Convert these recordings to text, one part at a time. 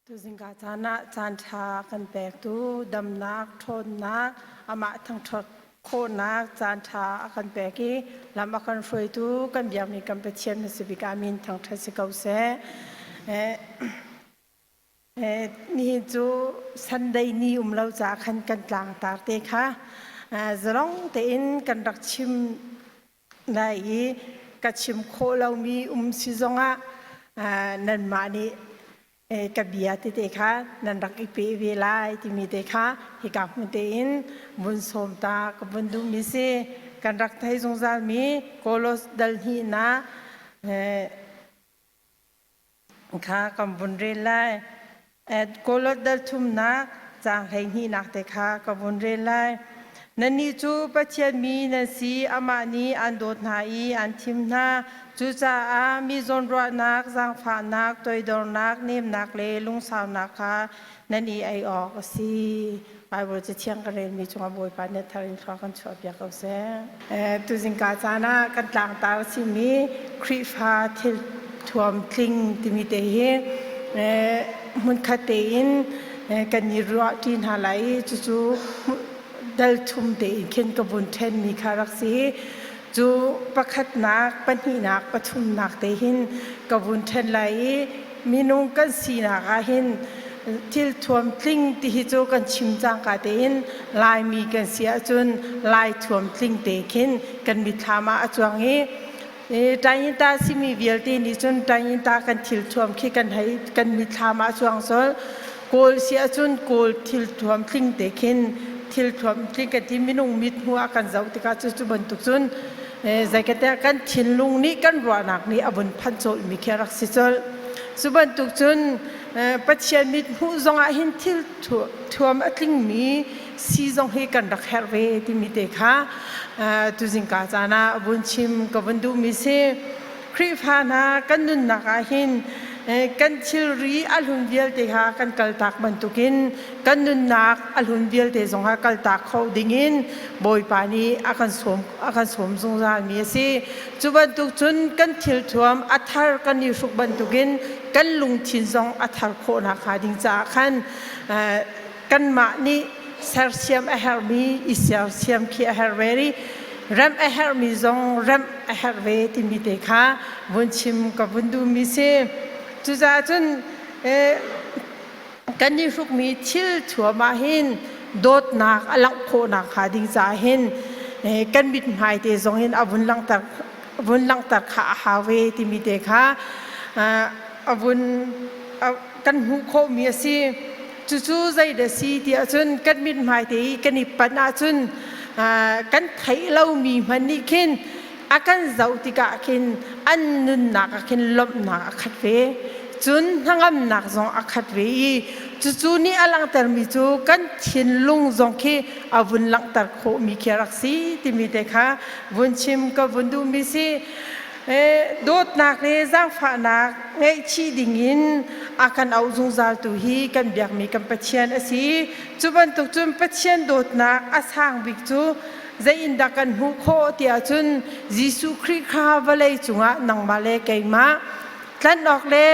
Tuzingka caan ah caanṭha kan pektu damnak, ṭhawnnak, amah thangṭhat khawhnak caanṭha a kan pek i lam a kan hruaitu kan biakmi kan Pathian hmasa bik ah min thangṭhat si ko seh. Nihin cu Sunday ni um lo caah khan kan tlangtar te kha zalong tein kan rak chim lai i ka chim khawh lomi um si zongah nanmah nih ka bia tete kha nan rak i pe ve lai timi te kha hika hmun tein vun sawm ta ka vun duhmi si. Kan rak thei zungzalmi Kolos dal hnihnak kha kan vun rel lai. Kawlawt dal thumnak caang 12nak te kha ka vun rel lai. Nannih cu Pathian mi nan si, amah nih an dawt hna i an thim hna. Cucaah mi zawnruahnak, zaangfahnak, toidornak, nemnak le lungsaunak kha nan i ei awk a si. Baibal Cathiang ka relmi cungah Bawipa nih a thar in thlua kan chuahpiak ko seh. Tuzingka caan ah kan tlangtar a simi Khrihfa thil thuam tling timi te hi hmunkhat tein kan i ruahṭi hna lai i cucu dal thum tein khin ka vun ṭhenmi kha rak si. Cu pakhatnak, pahnihnak, pathumnak te hin ka vun ṭhen lai i minung kan sinak ah hin thil thuam tling ti hi cu kan chim cangka tein Laimi kan si ahcun Lai thuam tling te khin kan mitthlam ah a cuang i Tainta simi vialte nih cun Tainta kan thil thuam khi kan hei kan mitthlam ah a cuang colh. Kawl si ahcun Kawl thil thuam tling te khin thil thuam tling kan ti minung mit hmuh ah kan zoh tikah cu cu bantuk cun zeikatiah kan thinlung nih kan ruahnak nih a vun phanh cawlmi khi a rak si colh. Cu bantuk cun Pathian mit hmuh zongah hin thil thuam a tlingmi si zong hi kan rak herh ve timi te kha tuzingka caan ah vun chim ka vun duhmi si. Khrihfa hna kan nunnak ah hin kan thilri a hlun vialte kha kan kaltak bantukin kan nunnak a hlun vialte zong ah kaltak kho dingin Bawipa nih a kan sawm a kan sawm zungzalmi a si. Cu bantuk cun kan thilthuam a thar kan i hruk bantukin kan lungthin zong a thar khawh nakhnga ding caah khan kanmah nih sersiam a herhmi i sersiam khi a herh ve i remh a herhmi zong remh a herh ve timi te kha vun chim ka vun duhmi si. Cucaah cun kan i hrukmi thil thuam ah hin dawtnak a langh khawhnak hnga ding caah hin kan mithmai te zong hin a vun langhter vun langhter kha a hau ve timi te kha a vun kan hmuh khawhmi a si. Cucu zei dah si ti ahcun kan mithmai te i kan i panh ahcun kan theih lomi hmanh nih khin a kan zoh tikah khin an nunnak ah khin lawmhnak a khat ve, cun hnangamnak zong a khat ve i cucu nih a langhtermi cu kan thinlung zong khi a vun langhter khawhmi khi a rak si timi te kha vun chim ka vun duhmi si. Dawtnak le zaangfahnak ngeihchih dingin a kan auh zungzaltu hi kan biakmi kan Pathian a si. Cu bantuk cun Pathian dawtnak a sang bik cu zei in dah kan hmuh khawh tiah cun Jesuh Khrih kha vawlei cungah nangmah le keimah tlanh awk le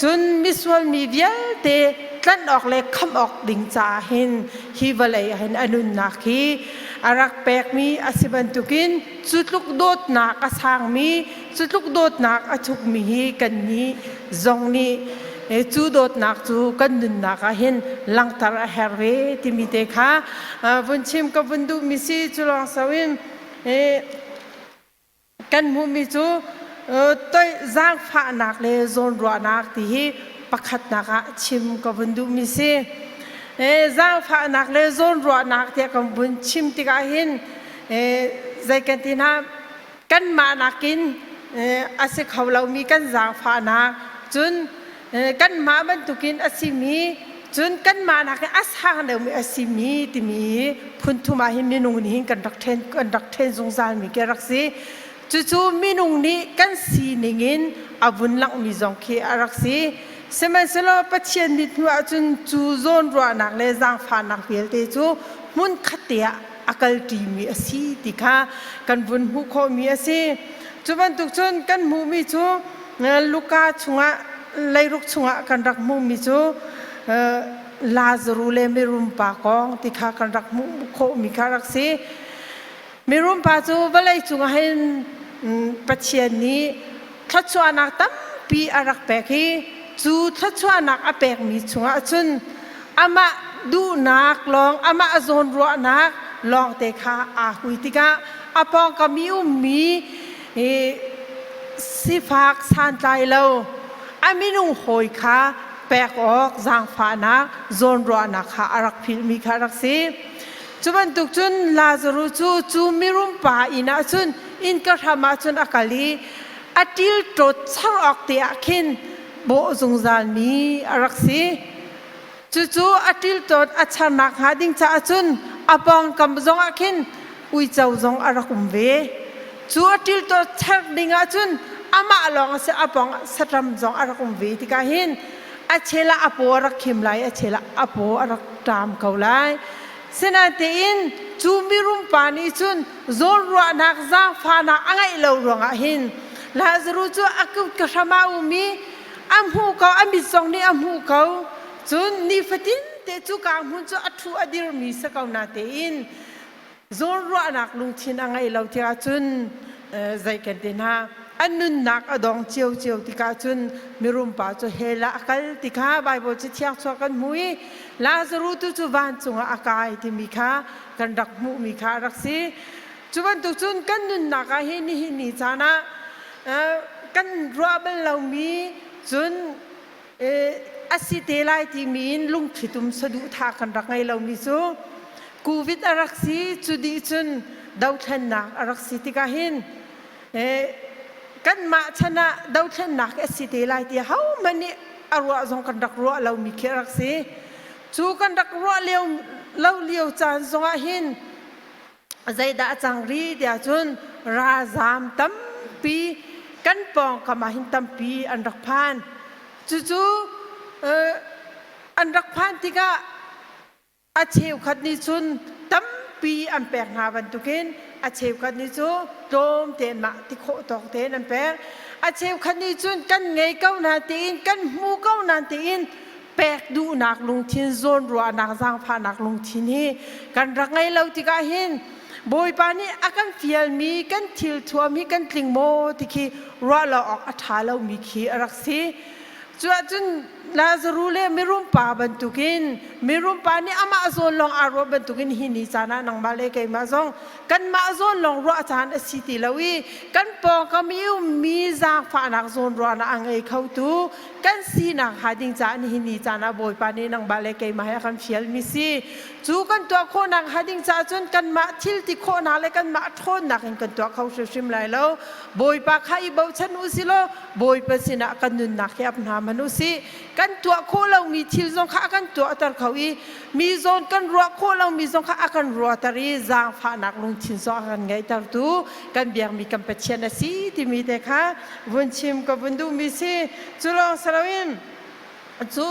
cun misual mi vialte tlanh awk le khamh awk ding caah hin hi vawlei ah hin a nunnak hi a rak pekmi a si bantukin cu tluk dawtnak a sangmi, cu tluk dawtnak a thukmi hi kannih zong nih cu dawtnak cu kan nunnak ah hin langhter a herh ve timi te kha vun chim ka vun duhmi si. Cu lawng so in kan hmuhmi cu toi zaangfahnak le zawnruahnak ti hi pakhatnak ah chim ka vun duhmi si. Zaangfahnak le zawnruahnak tiah kan vun chim tikah hin zei kan ti hna, kanmah nakin a si kho lomi kan zaangfahnak, cun kanmah bantukin a simi, cun kanmah nakin a sang deuhmi a simi timi phun thum ah hin minung nih hin kan rak ṭhen kan rak ṭhen zungzalmi khi a rak si. Cucu minung nih kan sining in a vun langhmi zong khi a rak si. Sihmanhsehlaw Pathian mit hnu ahcun cu zawnruahnak le zaangfahnak vialte cu hmun khat te ah a kalṭimi a si ti kha kan vun hmuh khawhmi a si. Cu bantuk cun kan hmuhmi cu Luka chungah leiruk chungah kan rak hmuhmi cu. Lazaru le mirum pa kong ti kha kan rak hmuh khawhmi kha rak si. Mirum pa cu vawlei cungah hin Pathian nih thluachuahnak tampi a rak pek i cu thluachuahnak a pekmi chungah cun amah duhnak lawng, amah zawnruahnak lawngte kha aa hui tikah a pawngkam i ummi sifak santlai lo a minung hawi kha pek awk zaangfahnak zawnruahnak kha a rak philhmi kha a rak si. Cu bantuk cun Lazaruh cu cu mirum pa inn ah cun innka hram ah cun a kal i a ṭilṭawt char awk te ah khin bawh zungzalmi a rak si. Cucu a ṭilṭawt a charnak hnga ding caah cun a pawngkam zongah khin uico zong a rak um ve. Cu a ṭilṭawt char ding ah cun amah lawng a si, a pawng ah saṭam zong a rak um ve tikah hin a chel ah a paw a rak khim lai, a chel ah a paw a rak ṭam ko lai. Sinain cu mirum pa nih cun zawnruahnak zaangfahnak a ngeih lo ruangah hin Lazaruh cu a kut ka hram ah um i a hmuh ko, a mit zong nih a hmuh ko. Cun nifatin te cu ka hmun cu a ṭhu a dirmi si ko na tein zawnruahnak lungthin a ngeih lo tikah cun zei kan ti hna an nunnak a dong ciocio tikah cun mirum pa cu hell ah a kal ti kha Baibal cu thiang chuak kan hmu i Lazaruh tu cu vancung ah a kai timi kha kan rak hmuhmi kha a rak si. Cu bantuk cun kan nunnak ah hin nihin ni caan ah kan ruah bal lomi cun a si te lai timi in lungthlitum saduhthah kan rak ngei lomi cu COVID a rak si. Cu dih cun dothlennak a rak si tikah hin kanmah chan ah dothlennak a si te lai ti hohmanh nih a ruah zong kan rak ruah lomi khi a rak si. Cu kan rak ruah lio lo lio caan zongah hin zeidah a cang rih tiah cun ralzaam tampi kan pawngkam ah hin tampi an rak phan. Cucu an rak phan tikah a cheukhat nih cun tampi an pek hna bantukin a cheukhat nih cu tlawm tein mah ti khawh tawk tein an pek. A cheukhat nih cun kan ngei ko na tiin kan hmu ko na tiin pek duhnak lungthin, zawnruahnak, zaangfahnak lungthin hi kan rak ngei lo tikah hin Bawipa nih a kan fialmi kan thil thuam hi kan tling maw ti khi ruah lo awk a ṭha lomi khi a rak si. Cu ahcun Lazaruh le mirum pa bantukin mirum pa nih amah zawn lawng aa ruah bantukin hi ni caan ah nangmah le keimah zong kanmah zawn lawng ruah caan a si ti lo i kan pawngkam i ummi zaangfahnak zawnruahnak a ngei khotu kan sinak hnga ding caah nihin ni caan ah Bawipa nih nangmah le keimah he a kan fialmi si. Cu kan tuah khawhnak hnga ding caah cun kanmah thil ti khawhnak le kanmah ṭhawnnak in kan tuah kho hrimhrim lai lo. Bawipa kha i bochan u si law Bawipa sinah kan nunnak hi ap hna hmanh u sih. Kan tuah khawh lomi thil zong kha a kan tuahter kho i mi zawn kan ruah khawh lomi zong kha a kan ruahter i zaangfahnak lungthin zong a kan ngeihtertu kan biakmi kan Pathian a si timi te kha vun chim ka vun duhmi si. Cu lawng si loin cu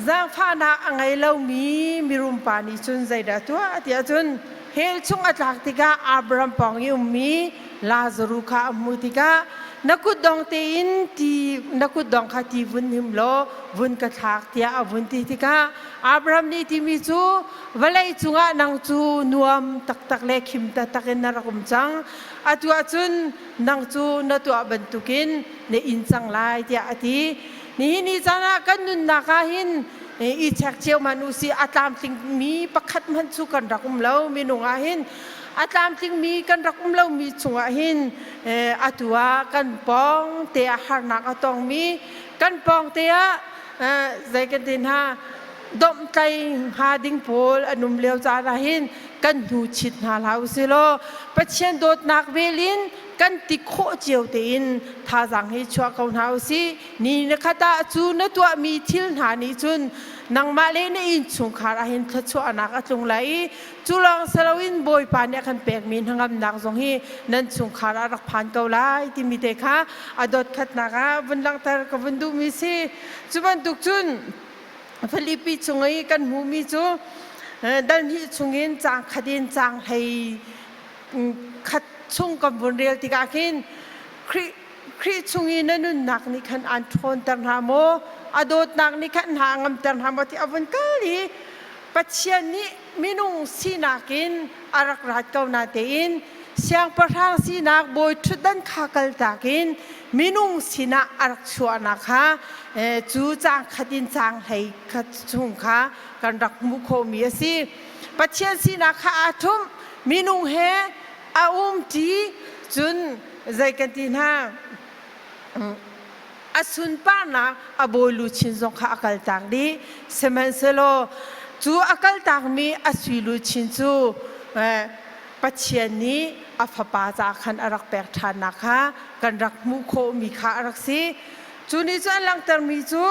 zaangfahnak a ngei lomi mirum pa nih cun zeidah tuah tiah cun hell chung a tlak tikah Abraham pawng i ummi Lazaruh kha a hmuh tikah na kutdong tein ti na kutdong kha ti vun him law vun ka thlak tiah a vun ti tikah Abraham nih timi cu vawlei cungah nang cu nuam taktak le khim taktak in na rak um cang, atu ahcun nang cu na tuah bantukin na in cang lai tiah a ti. Nihin ni caan ah kan nunnak ah hin i check cio hmanh u sih, a tlamtlingmi pakhat hmanh cu kan rak um lo. Minung ah hin a tlamtlingmi kan rak um lomi chungah hin atu ah kan pawng te ah harnak a tongmi, kan pawng te ah zei kan ti hna domhtlai hnga ding pawl an um lio caan ah hin kan hnu chit hna hlah u sih law Pathian dawtnak vel in kan ti khawh cio tein thazaang hi chuah ko hna u sih. Ni na khat ah cu na tuahmi thil hna nih cun nangmah le na innchungkhar ah hin thluachuahnak a tlung lai i cu lawng si loin Bawipa nih a kan pekmi hnangamnak zong hi nan chungkhar ah rak phan ko lai timi te kha a dot khatnak ah vun langhter ka vun duhmi si. Cu bantuk cun Filipi chung i kan hmuhmi cu dal hnih chungin caang khat in caang hlei khat. chung kan vun rel tikah khin Khrih Khrih chung i na nunnak nih khan aan ṭhawnter hna maw? A dawtnak nih khan hna a ngamter hna maw ti a vun kal i Pathian nih minung sinak in a rak rat ko natein siangpahrang sinak bawi ṭhutdan kha kaltak in minung sinah a rak chuahnak kha cu caang khat in caang hlei khat chung kha kan rak hmuh khawhmi a si. Pathian sinak kha aa ṭhumh, minung he a um ṭi, cun zei kan ti hna a sunparnak a bawi luchin zong kha a kaltak dih. Sihmanhsehlaw cu a kaltakmi a sui luchin cu Pathian nih a fapa ca khan a rak pek ṭhannak kha kan rak hmuh khawhmi kha a rak si. Cu nih cu an langhtermi cu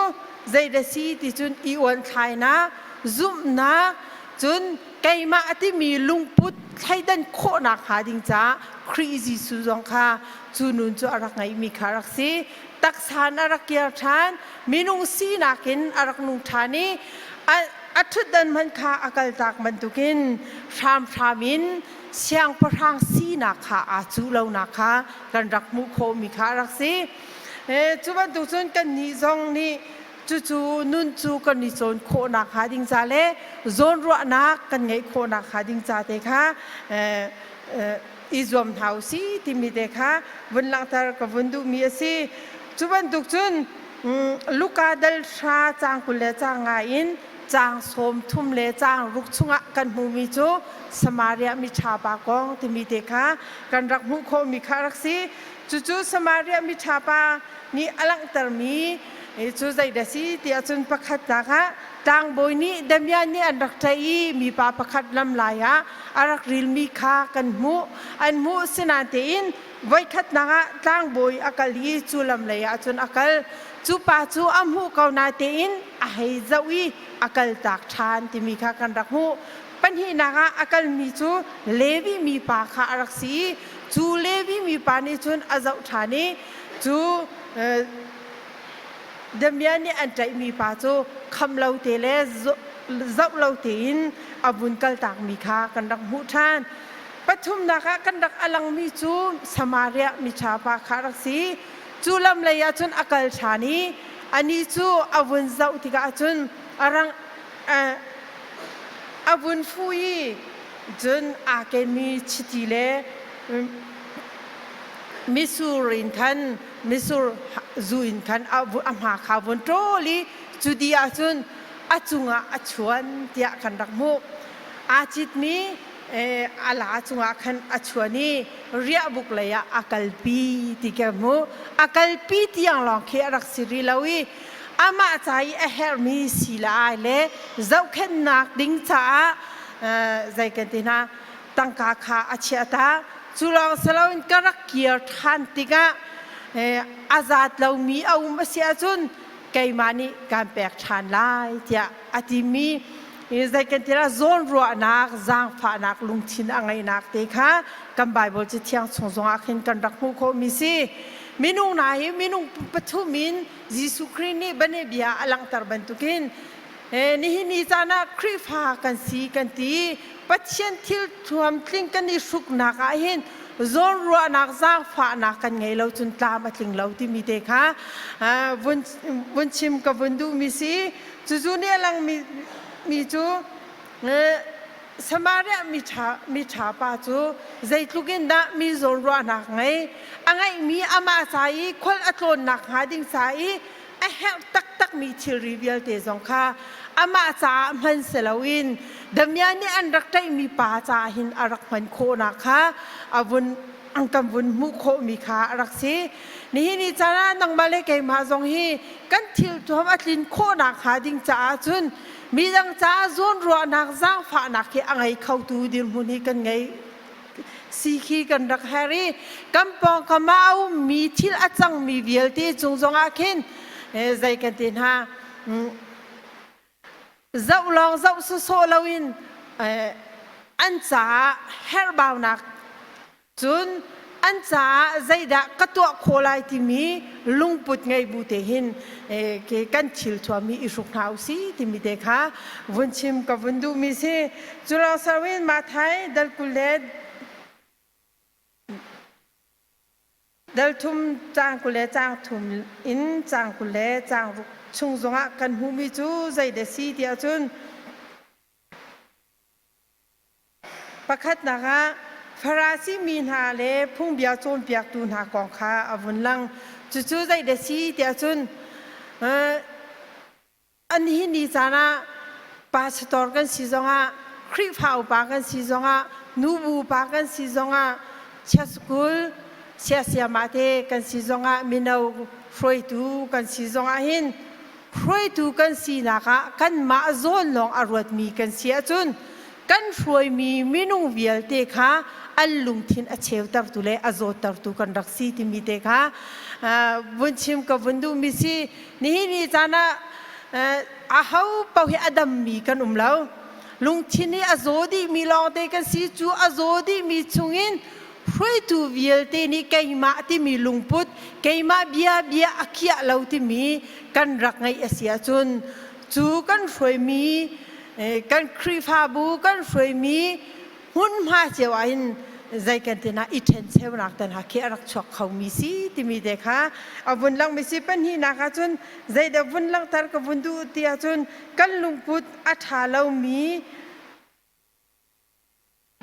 zeidah si ti cun i uanthlainak, zumhnak, cun keimah a timi lungput thleidan khawhnak hnga ding caah Khrih Jesuh zong kha cu nun cu a rak ngeihmi kha a rak si. Taksa in a rak kir ṭhan, minung sinak in a rak nung ṭhan i a ṭhutdan hmanh kha a kaltak bantukin hramhram in siangpahrang sinak kha aa cuh lonak kha kan rak hmuh khawhmi kha a rak si. Cu bantuk cun kannih zong nih cucu nun cu kan i cawn khawhnak hnga ding ca le zawnruahnak kan ngeih khawhnak hnga ding ca te kha i zuam hna u si timi te kha vun langhter ka vun duhmi a si. Cu bantuk cun Luka dal hra caang 20 le caang nga in caang 30 le caang ruk chungah kan hmuhmi cu Samaria miṭha pa kong timi te kha kan rak hmuh khawhmi kha a rak si. Cucu Samaria miṭha pa nih a langhtermi cu zeidah si tiah cun pakhatnak ah tlangbawi nih damian nih an rak ṭaih i mipa pakhat lamlai ah a rak rilmi kha kan hmuh. An hmuh sinain tein voikhatnak ah tlangbawi a kal i cu lam lei ah cun a kal. Cu pa cu a hmuh ko natein a hei zoh i a kaltak ṭhan timi kha kan rak hmuh. Pahnihnak ah a kalmi cu Levi mipa kha a rak si i cu Levi mipa nih cun a zoh ṭhan i cu Damian nih an ṭaihmi pa cu kham lo te le zoh lo tein a vun kaltakmi kha kan rak hmuh ṭhan. Pathumnak ah kan rak a langmi cu Samaria miṭha pa kha a rak si. Cu lam lei ah cun a kal ṭhan i anih cu a vun zoh tikah cun a rang a vun fu i cun aa kenmi chiti le mitsur in khan mitsur zu in khan a hma kha vun ṭawl i cu dih ahcun a cungah a chuan tiah kan rak hmuh. Aa citmi a la cungah khan a chuan i riahbuk lei ah a kalpi ti ka hmuh. A kalpi tiang lawng khi a rak si rih lo i amah ca i a herhmi si le ai le zohkhenhnak ding caah zei kan ti hna tangka kha a chiah ta. Cu lawng si loin ka rak kir ṭhan tikah a zaat lomi a um a si ahcun keimah nih kaan pek ṭhan lai tiah a timi zei kan ti zawnruahnak zaangfahnak lungthin a ngeihnak te kha kan Bible Cathiang chung zongah khin kan rak hmuh khawhmi si. Minung hna hi minung pathum in Jesuh Khrih nih banebia a langhter bantukin nihin ni caan ah Khrihfa kan si kan ti Pathian thil thuam tling kan i hruknak ah hin zawnruahnak zaangfahnak kan ngei lo cun tlam a tling lo timi te kha vun chim ka vun duhmi si. Cucu nih a langmi mi cu Samaria miṭha pa cu zeitluk in dah mi zawnruahnak ngei a ngeihmi amah ca i khual a tlawnnak hnga ding ca i a herh taktakmi thilri vialte zong kha amah caah hman si loin damian nih an rak ṭaihmi pa caah hin a rak hman khawhnak kha a vun an kan vun hmuh khawhmi kha a rak si. Nihin ni caan ah nangmah le keimah zong hi kan thil thuam a tlin khawhnak hnga ding caah cun midang caah zawnruahnak zaangfahnak hi a ngei khotu dirhmun hi kan ngei si khi kan rak her i kan pawngkam ah a ummi thil a cangmi vialte cung zongah khin zei kan ti hna zoh lawng zoh sawsawh loin an caah herhbaunak cun an caah zeidah ka tuah khawh lai timi lungput ngei bu te hin kan thil thuam hi i hruk hna usih timi te kha vun chim ka vun duhmi si. Cu lawng sawin Mathai dal 20 le. Dal thum caang 20 le caang thum in caang 20 le caang ruk chung zongah kan hmuhmi cu zeidah si tiah cun pakhatnak ah Farasi mi hna le phungbia cawnpiaktu hna kong kha a vun lang. Cucu zeidah si tiah cun an hi ni caan ah pastor kan si zongah Khrihfa upa kan si zongah nubu pa kan si zongah chia school siasiama te kan si zongah mino hruaitu kan si zongah hin hruaitu kan sinak ah kanmah zawn lawng a ruatmi kan si ahcun kan hruaimi minung vialte kha an lungthin a cheutertu le a zawttertu kan rak si timi te kha vun chim ka vun duhmi si. Nihin ni caan ah aho paoh hi a dammi kan um lo. Lungthin hi a zaw dihmi lawngte kan si. Cu a zaw dihmi chungin hruaitu vialte nih keimah timi lungput, keimah bia bia a khiah lo timi kan rak ngeih a si ahcun cu kan hruaimi kan Khrihfabu kan hruaimi hmunhma cio ah hin zei kan ti na i ṭhencheunak te hna khi a rak chuak khomi si timi te kha a vun langmi si. Pahnihnak ah cun zeidah vun langhter ka vun duh ti ahcun kan lungput a ṭha lomi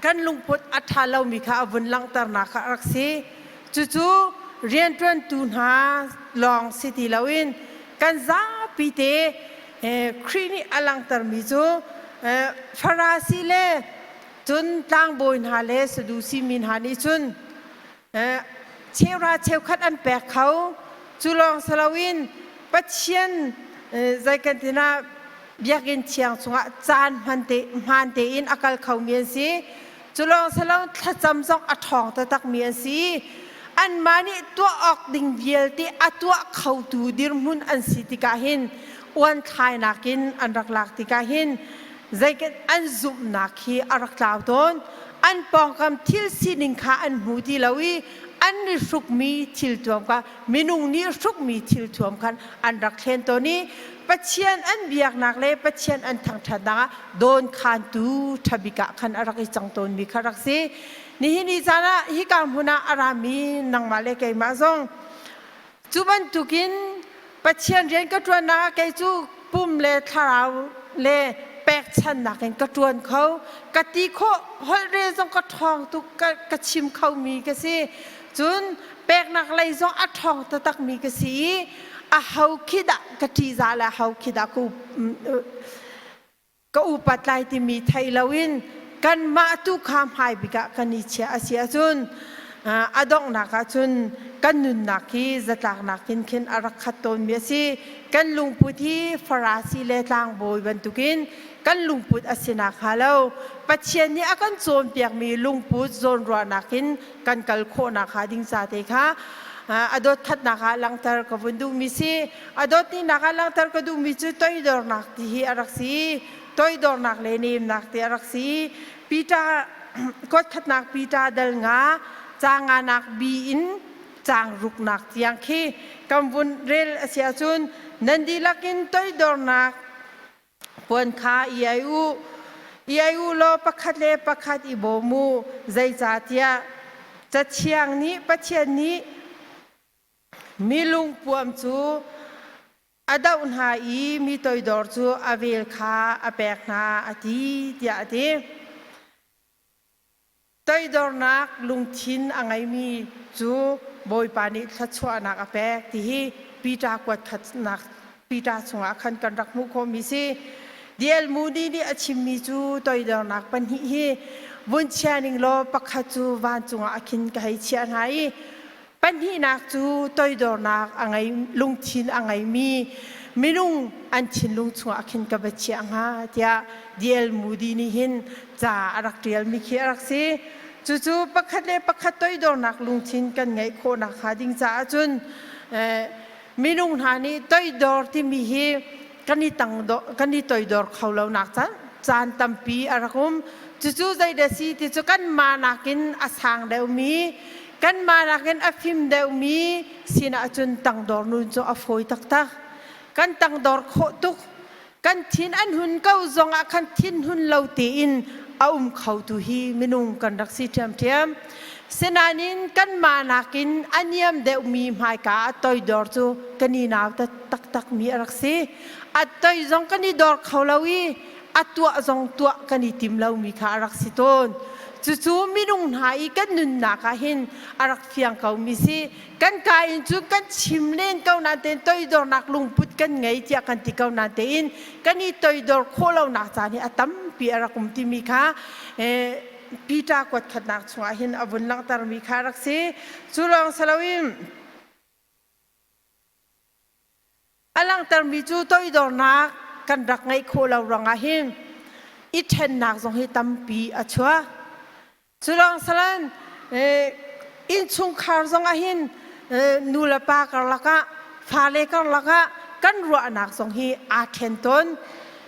kan lungput a ṭha lomi kha a vun langhternak kha a rak si. Cucu rianṭuantu hna lawng si ti loin kan zapi te Khrih nih a langhtermi cu Farasi le cun tlangbawi hna le Sadusi mi hna nih cun cheuhra cheukhat an pek kho. Cu lawng si loin Pathian zei kan ti na biakinn thiang chungah caan hmaan tein a kal khomi an si. Cu lawng si lo thlacam zong a ṭhawng taktakmi an si. Anmah nih tuah awk ding vialte a tuah khotu dirhmun an si tikah hin uanthlainak in an rak lak tikah hin zeiket an zumhnak hi a rak tlau tawn. An pawngkam thil sining kha an hmu ti lo i an i hrukmi thil thuam kha minung nih hrukmi thil thuam khan an rak thlen tawn i Pathian an biaknak le Pathian an thangṭhatnak ah dawnkhantu ṭhabik ah khan a rak i cang tawnmi kha rak si. Nihin ni caan ah hika hmun ah a rami nangmah le keimah zong cu bantukin Pathian rian ka ṭuannak ah kei cu pum le thlarau le pekchannak in ka ṭuan kho, ka ti khawh, holh rel zong ka ṭhawng tuk, ka chim khomi ka si. Cun peknak lei zong a ṭhawng taktakmi ka si i a ho khi dah ka ṭihzah le a ho khi dah ka upat lai timi thei loin kanmah tu kha hmai bik ah kan i chiah a si ahcun a donghnak ahcun kan nunnak hi zatlaknak in khin a rak khat tawnmi a si. Kan lungput hi Farasi le tlangbawi bantukin kan lungput a si nakhnga lo Pathian nih a kan cawnpiakmi lungput zawnruahnak in kan kal khawh nakhnga ding ca te kha a dawt khatnak ah langhter ka vun duhmi si. A dawt nihnak ah langhter ka duhmi cu toidornak ti hi a rak si. Toidornak le nemnak ti a rak si. Peter kuat khatnak Peter dal nga ca nganak bi in caang ruknak tiang khi kan vun rel a si ahcun nan dihlak in toidornak puan kha i ai u, i ai u law pakhat le pakhat i bawm u, zeicahtiah Cathiang nih Pathian nih mi lungpuam cu a doh hna i mi toidor cu a vel kha a pek hna a ti tiah a ti. Toidornak lungthin a ngeimi cu Bawipa nih thluachuahnak a pek ti hi Peter kuat khatnak Peter chungah khan kan rak hmuh khawhmi si. D.L. Moody nih a chimmi cu toidornak pahnih hi vun chia ning law pakhat cu vancung ah a khin ka hei chiah hna i Pahnihnak cu toidornak a ngei, lungthin a ngeimi minung an thinlung chungah khin ka va chiah hnga tiah D.L. Moody nih hin ca a rak ṭialmi khi a rak si. Cucu pakhat le pakhat toidornak lungthin kan ngeih khawh nakhnga ding caah cun minung hna nih toidor timi hi kan i tangdor kan i toidor kho lo nak caan caan tampi a rak um. Cucu zeidah si ti cu kanmah nakin a sang deuhmi kanmah nakin a fim deuhmi sinah cun tangdor nun cu a fawi taktak. Kan tangdor khawh tuk. Kan thin an hun ko zongah khan thinhun lo tein a um kho tu hi minung kan rak si ṭhiamṭhiam. Sinain kanmah nakin a niam deuhmi hmaika ah toidor cu kan i nau taktakmi a rak si. A toi zong kan i dor kho lo i a tuah zong tuah kan i tim lomi kha a rak si tawn. Cucu minung hna i kan nunnak ah hin a rak fiang komi si. Kan ka in cun kan chim len ko nain tein toidornak lungput kan ngei tiah kan ti ko nain tein kan i toidor khawh lonak caan hi a tampi a rak um timi kha Peter kuat khatnak chungah hin a vun langhtermi kha a rak si. Cu lawng si loin a langhtermi cu toidornak kan rak ngeih khawh lo ruangah hin i ṭhennak zong hi tampi a chuak. Cu lawng si loin innchungkhar zong ah hin nu le pa karlak ah fale karlak ah kan ruahnak zong hi aa ṭhen tawn.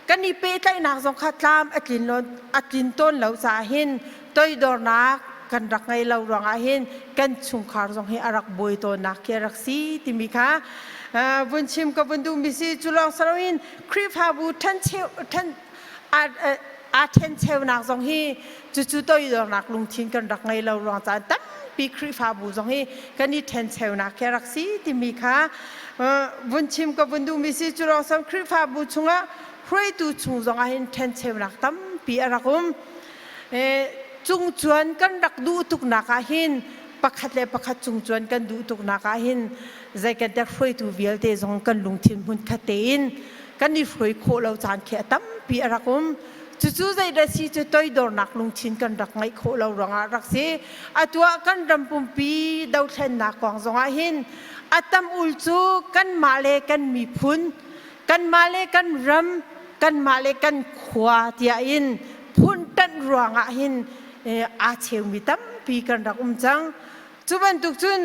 Kan i pehtlaihnak zong kha tlam a tlin lo a tlin tawn lo caah hin toidornak kan rak ngei lo ruangah hin kan chungkhar zong hi a rak buai tawnnak khi a rak si timi kha vun chim ka vun duhmi si. Cu lawng si loin Khrihfabu ṭhencheu ṭhen aa ṭhencheunak zong hi cucu toidornak lungthin kan rak ngei lo ruang caan tampi Khrihfabu zong hi kan i ṭhencheunak khi a rak si timi kha vun chim ka vun duhmi si. Cu lawng sam Khrihfabu chungah hruaitu chung zong ah hin ṭhencheunak tampi a rak um. Cungcuan kan rak duh tuknak ah hin pakhat le pakhat cungcuan kan duh tuknak ah hin zei kan te hruaitu vialte zong kan lungthin hmunkhat tein kan i hruai khawh lo caan khi a tampi a rak um. Cucu zeidah si cu toidornak lungthin kan rak ngeih khawh lo ruangah rak si. Atu ah kan ram pumpi dothlennak kong zongah hin a tam ul cu kanmah le kan miphun, kanmah le kan ram, kanmah le kan khua tiah in phun ṭanh ruangah hin aa cheumi tampi kan rak um cang. Cu bantuk cun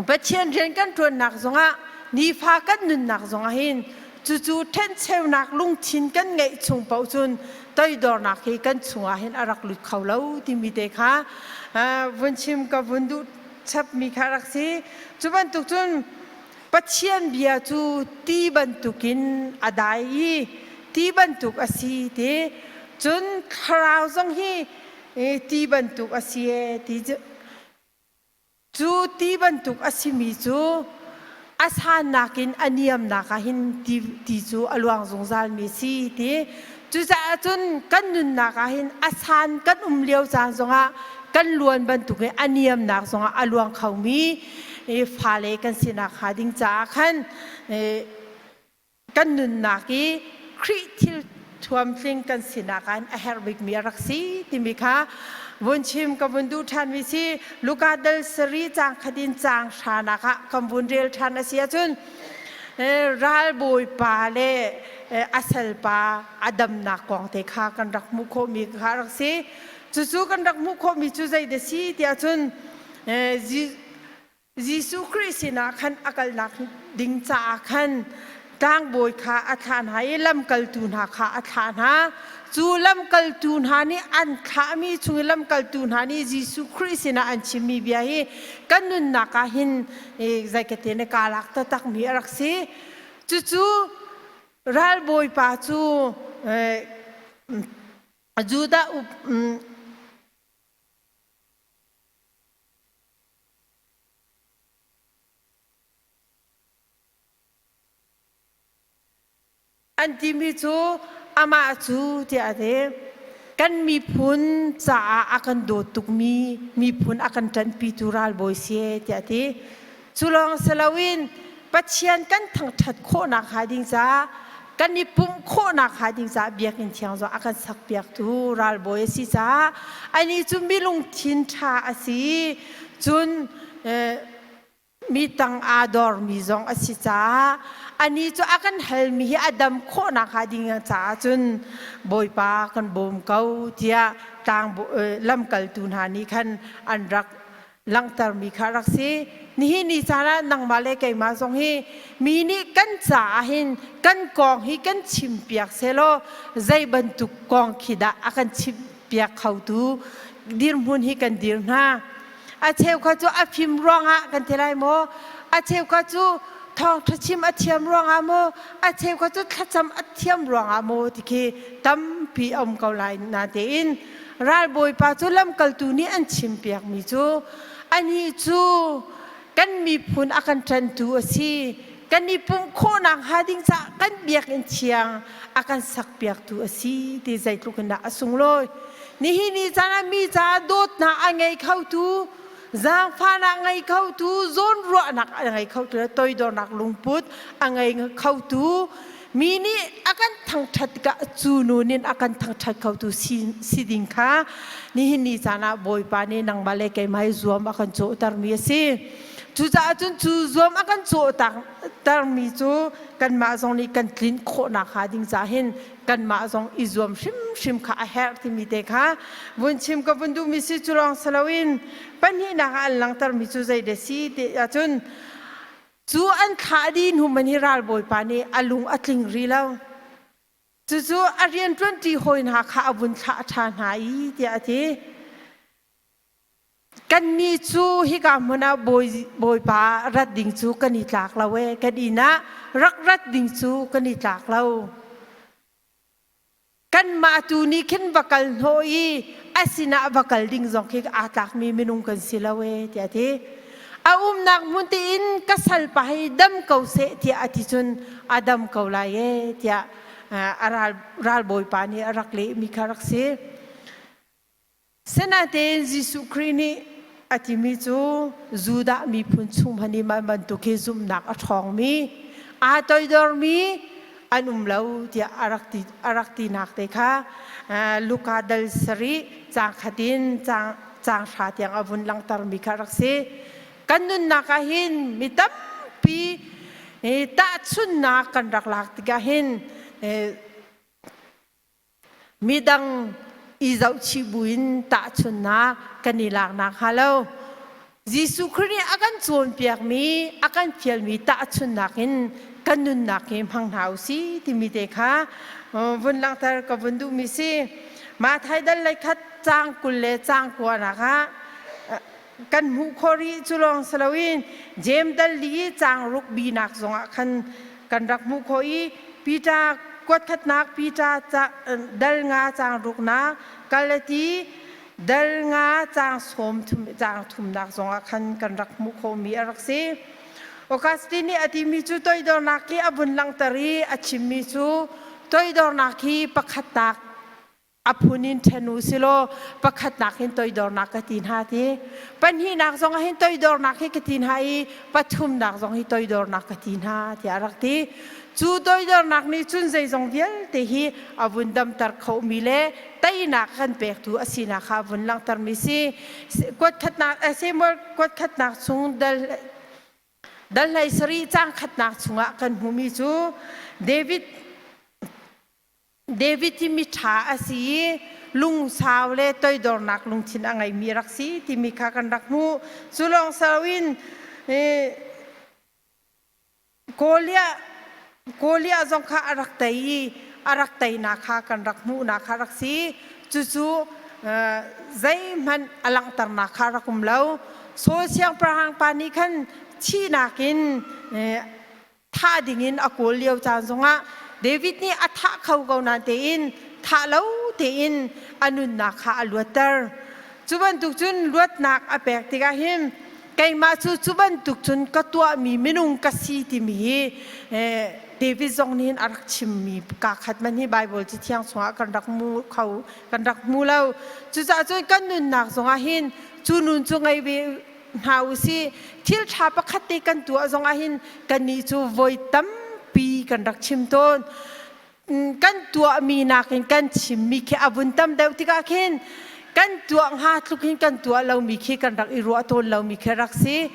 Pathian rian kan ṭuannak zongah nifa kan nunnak zongah hin cucu ṭhencheunak lungthin kan ngeih chung paoh cun toidornak hi kan chungah hin a rak lut kho lo timi te kha vun chim ka vun duh chapmi kha rak si. Cu bantuk cun Pathian bia cu ti bantukin a dai i ti bantuk a si ti cun thlarau zong hi ti bantuk a si e ti Cu ti bantuk a simi cu a sannak in a niamnak ah hin ti, ti cu a luang zungzalmi a si ti. Cucaah cun kan nunnak ah hin a san kan um lio caan zongah kan luan bantukin a niamnak zongah a luang khomi fale kan sinak hnga ding caah khan kan nunnak i Khrih thil thuamtling kan sinak ah a herh bikmi a rak si timi kha vun chim ka vun duh ṭhanmi si. Luka dal sari caang khat in caang hranak ah kan vun rel ṭhan a si ahcun ralbawipa le a salpa a damnak kong te kha kan rak hmuh khawhmi kha a rak si. Cucu kan rak hmuh khawhmi cu zeidah si tiah cun Jesuh Khrih sinah khan a kalnak ding caah khan tlangbawi kha a thlah hna i lamkaltu hna kha a thlah hna. Cu lamkaltu hna nih an thlahmi chung i lamkaltu hna nih Jesuh Khrih sinah an chimmi bia hi kan nunnak ah hin zeikate na kaa lak taktakmi a rak si. Cucu ralbawipa cu Judah An timi cu amah cu tiah a ti. Kan miphun caah a kan dawt tukmi miphun a kan ṭanpitu ralbawi si tiah a ti. Cu lawng si loin Pathian kan thangṭhat khawhnak hnga ding caah kan i pumh khawhnak hnga ding caah biakinn thiang zong a kan sakpiaktu ralbawi a si caah anih cu mi lungthin ṭha a si. Cun mi tang aa dormi zong a si caah anih cu a kan halmi hi a dam khawhnak hnga ding caah cun Bawipa kan bawm ko tiah tlang lamkaltu hna nih khan an rak langhtermi kha rak si. Nihin ni caan ah nangmah le keimah zong hi mi nih kan caah hin kan kong hi kan chimpiak selaw zei bantuk kong khi dah a kan chimpiak khotu dirhmun hi kan dir hna. A cheu kha cu a fim ruangah kan ti lai maw? A cheu kha cu thawngṭha chim a thiam ruangah maw? A cheu kha cu thlacam a thiam ruangah maw ti khi tampi a um ko lai natein. Ralbawipa cu lamkaltu nih an chimpiakmi cu anih cu kan miphun a kan ṭantu a si. Kan i pumh khawhnak hnga ding caah kan biakinn thiang a kan sakpiaktu a si ti zeitluk in dah a sunglawi. Nihin ni caan ah mi caah dawtnak a ngei khotu, zaangfahnak ngei khotu, zawnruahnak a ngei khotu le toidornak lungput a ngei khotu mi nih a kan thangṭhat tikah cu nu nih a kan thangṭhat khotu si, si ding kha nihin ni caan ah Bawipa nih nangmah le keimah hi zuam a kan cawhtermi a si. Cucaah cun cu zuam a kan cawhtermi cu kanmah zong nih kan tlinh khawhnak hnga ding caah hin kanmah zong i zuam hrimhrim kha a herh timi te kha vun chim ka vun duhmi si cu lawng si loin pahnihnak ah an langhtermi cu zei dah si ti ahcun cu an thlah dih hnu man hi ralbawipa nih a lung a tling rih lo. Cucu a rianṭuanṭi hawi hna kha a vun thlah ṭha hna i tiah a ti. Kannih cu hika hmun ah Bawipa rat ding cu kan i tlak lo ee. Kan inn ah rak rat ding cu kan i tlak lo. Kanmah tu nih khin va kal hnawh i a sinah va kal ding zong khi aa tlakmi minung kan si lo ee tiah a ti. A umnak hmun tein ka salpa hi dam ko seh tiah a ti cun a dam ko lai ee tiah a ralbawipa nih a rak lehmi kha rak si. Sinain Jesuh Khrih nih a timi cu Judah miphun chung hmanh i mah bantuk hi zumhnak a ṭhawngmi, aa toidormi an um lo tiah a rak ti, a rak tinak te kha Luka dal sarih caang khat in caang, caang hra tiang a vun langhtermi kha a rak si. Kan nunnak ah hin mi tampi tahchunhnak kan rak lak tikah hin Midang i zohchih buin tahchunhnak kan i laknak hnga lo Jesuh Khrih nih a kan cawnpiakmi, a kan fialmi tahchunhnak in kan nunnak hi hmang hna u si timi te kha vun langhter ka vun duhmi si. Mathai dal lei khat caang 20 le caang 9 nak ah kan hmuh khawh rih cu lawng si loin Jeim dal li caang ruk binak zongah khan kan rak hmuh khawh i Peter kuatkhatnak Peter dal nga caang ruknak Galati dal nga caang sawm thum caang thumnak zongah khan kan rak hmuh khawhmi a rak si. Augustine nih a timi cu toidornak hi a vun langhter i a chimmi cu toidornak hi pakhatnak a phun in ṭhen u silaw pakhatnak hin toidornak ka ti hna ti pahnihnak zong ah hin toidornak hi ka ti hna i pathumnak zong hi toidornak ka ti hna tiah a rak ti. Cu toidornak nih cun zeizong vialte hi a vun damter khomi le teinak kan pektu a sinak kha a vun langhtermi si. Kuatkhatnak Samuel kuatkhatnak chung dal dal hlei sarih caang khatnak chungah kan hmuhmi cu David David hi miṭha a si i lungsau le toidornak lungthin a ngeimi a rak si timi kha kan rak hmuh. Cu lawng si loin Goliath Goliath zong kha a rak tei i a rak teinak kha kan rak hmuhnak kha rak si. Cucu zeihmanh a langhternak kha rak um lo. Saul siangpahrang pa nih khan thihnak in thah dingin a kawl lio caan zongah David nih a thah kho ko nain tein thah lo tein a nunnak kha a luatter. Cu bantuk cun luatnak a pek tikah hin keimah cu cu bantuk cun ka tuahmi minung ka si timi hi David zong nih a rak chimmi kaa khat man hi Bible Cathiang chungah kan rak hmu kho kan rak hmu lo. Cucaah cun kan nunnak zongah hin cu nun cu ngei ve hna u sih. Thil ṭha pakhat te kan tuah zong ah hin kannih cu voi tampi kan rak chim tawn. Kan tuahmi nakin kan chimmi khi a vun tam deuh tikah khin kan tuah hnga tluk hin kan tuah lomi khi kan rak i ruah tawn lomi khi rak si.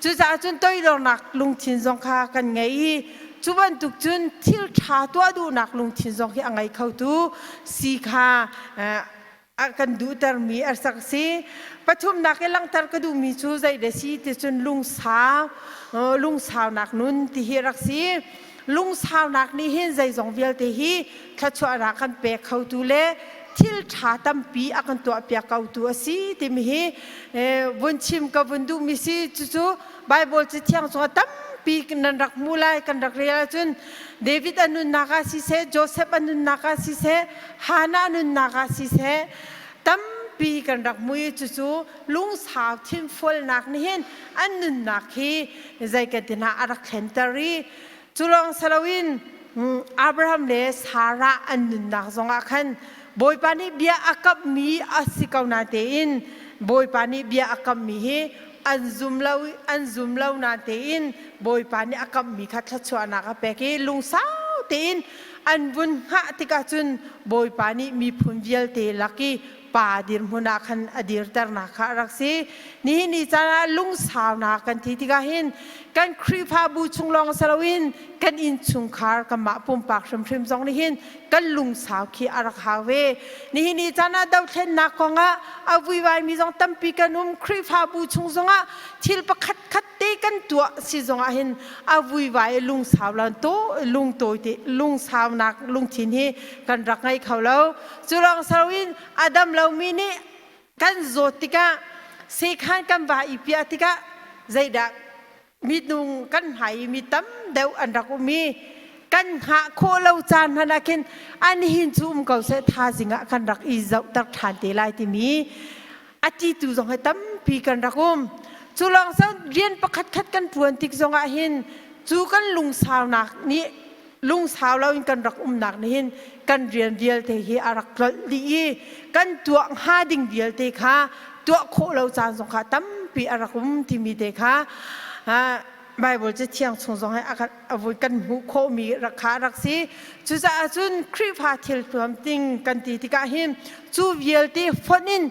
Cucaah cun toidornak lungthin zong kha kan ngei i cu bantuk cun thil ṭha tuah duhnak lungthin zong hi a ngei khotu si kha a kan duhtermi a sak si. Pathumnak i langhter ka duhmi cu zei dah si ti cun lungsau lungsaunak nun ti hi rak si. Lungsaunak nih hin zeizong vialte hi thluachuahnak kan pek khotu le thil ṭha tampi a kan tuahpiak kotu a si timi hi vun chim ka vun duhmi si. Cucu Bible Cathiang chungah tampi nan rak hmu lai kan rak rel ahcun David a nunnak ah siseh, Joseph a nunnak ah siseh, Hannah nunnak ah siseh, tampi. tampi kan rak mui. Cucu lungsau thinfualnak nih hin an nunnak hi zei kan ti hna a rak thlenter i cu lawng si loin Abraham le Sarah an nunnak zongah khan Bawipa nih bia a kamhmi a si ko na tein Bawipa nih bia a kamhmi hi an zum lo an zum lo na tein Bawipa nih a kamhmi kha thluachuahnak a pek i lungsau tein an vun hngah tikah cun Bawipa nih miphun vialte lak i pa dirhmun ah khan a dirternak kha a rak si. Nihin ni caan ah lungsaunak kan ti tikah hin kan Khrihfabu chung lawng si loin kan innchungkhar kanmah pumpak hrimhrim zong nih hin kan lungsau khi a rak hau ve. Nihin ni caan ah dothlennak kongah a vuivaimi zong tampi kan um. Khrihfabu chung zongah thil pakhat khat te kan tuah si zongah hin a vuivai lungsau lan to lungtawi te lungsaunak lungthin hi kan rak ngei kho lo. Cu lawng si loin a dam lomi nih kan zawt tikah sekhan kan va i piah tikah zeidah minung kan hmai i mi tam deuh an rak um i kan hngah khawh lo caan hmanh ah khin an hin cu um ko seh thazing ah kan rak i zohter ṭhan te lai timi a ti tu zong hi tampi kan rak um. Cu lawng so rian pakhat khat kan ṭuan tik zongah hin cu kan lungsaunak nih lungsau loin kan rak umnak nih hin kan rian vialte hi a rak tlolh dih i kan tuah hnga ding vialte kha tuah khawh lo caan zong kha tampi a rak um timi te kha Bible cathiang chung zong hi a vui kan hmuh khawhmi rak kha rak si. Cucaah cun Khrihfa thil thuam ting kan ti tikah hin cu vialte fonh in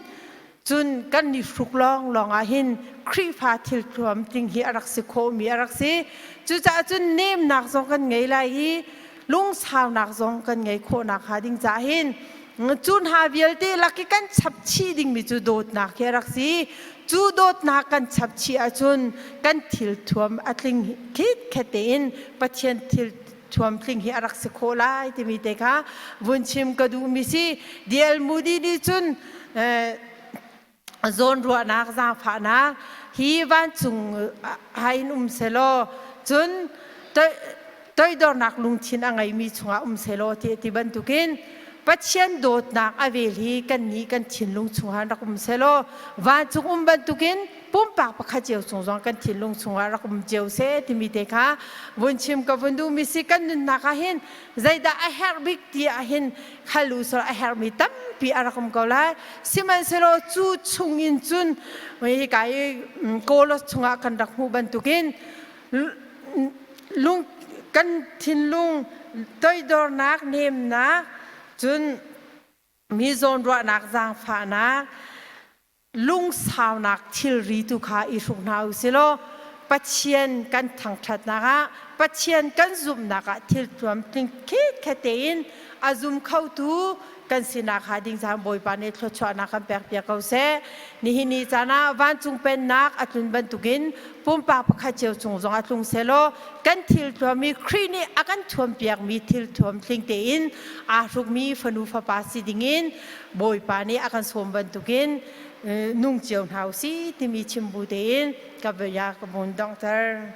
cun kan i hruk lawnglawng ah hin Khrihfa thil thuam ting hi a rak si khawhmi a rak si. Cucaah cun nemnak zong kan ngei lai i lungsaunak zong kan ngei khawhnak hnga ding caah hin cu hna vialte lak i kan chap chih dingmi cu dawtnak hi a rak si. Cu dawtnak kan chap chih ahcun kan thil thuam a tling khit tein Pathian thil thuam tling hi a rak si khawh lai timi te kha vun chim ka duhmi si. D.L. Moody nih cun zawnruahnak zaangfahnak hi vancung hain um selaw cun toidornak lungthin a ngeimi chungah um selaw ti ti bantukin Pathian dawtnak a vel hi kannih kan thinlung chungah rak um selaw vancung um bantukin pumpak pakhat cio chung zong kan thinlung chungah rak um cio seh timi te kha vun chim ka vun duhmi si. Kan nunnak ah hin zeidah a herh bik ti ah hin khal u sawh a herhmi tampi a rak um ko lai. Sihmanhsehlaw cu chung in cun hika i Kolos chungah kan rak hmuh bantukin lung kan thinlung toidornak nemnak cun mi zawnruahnak zaangfahnak lungsaunak thilri tu kha i hruk hna u silaw Pathian kan thangṭhatnak ah Pathian kan zumhnak ah thil thuam tling khit tein a zum khotu kan sinak hnga ding caan Bawipa nih thluachuahnak kan pek piak ko seh. Nihin ni caan ah vancung pennak a tlun bantukin pumpak pakhat cio cung zong a tlung selaw kan thil thuam i Khrih nih a kan thuampiakmi thil thuam tling tein aa hrukmi fanu fapa si dingin Bawipa nih a kan sawm bantukin nung cio hna u si timi chim bu tein ka bia ka vun donghter.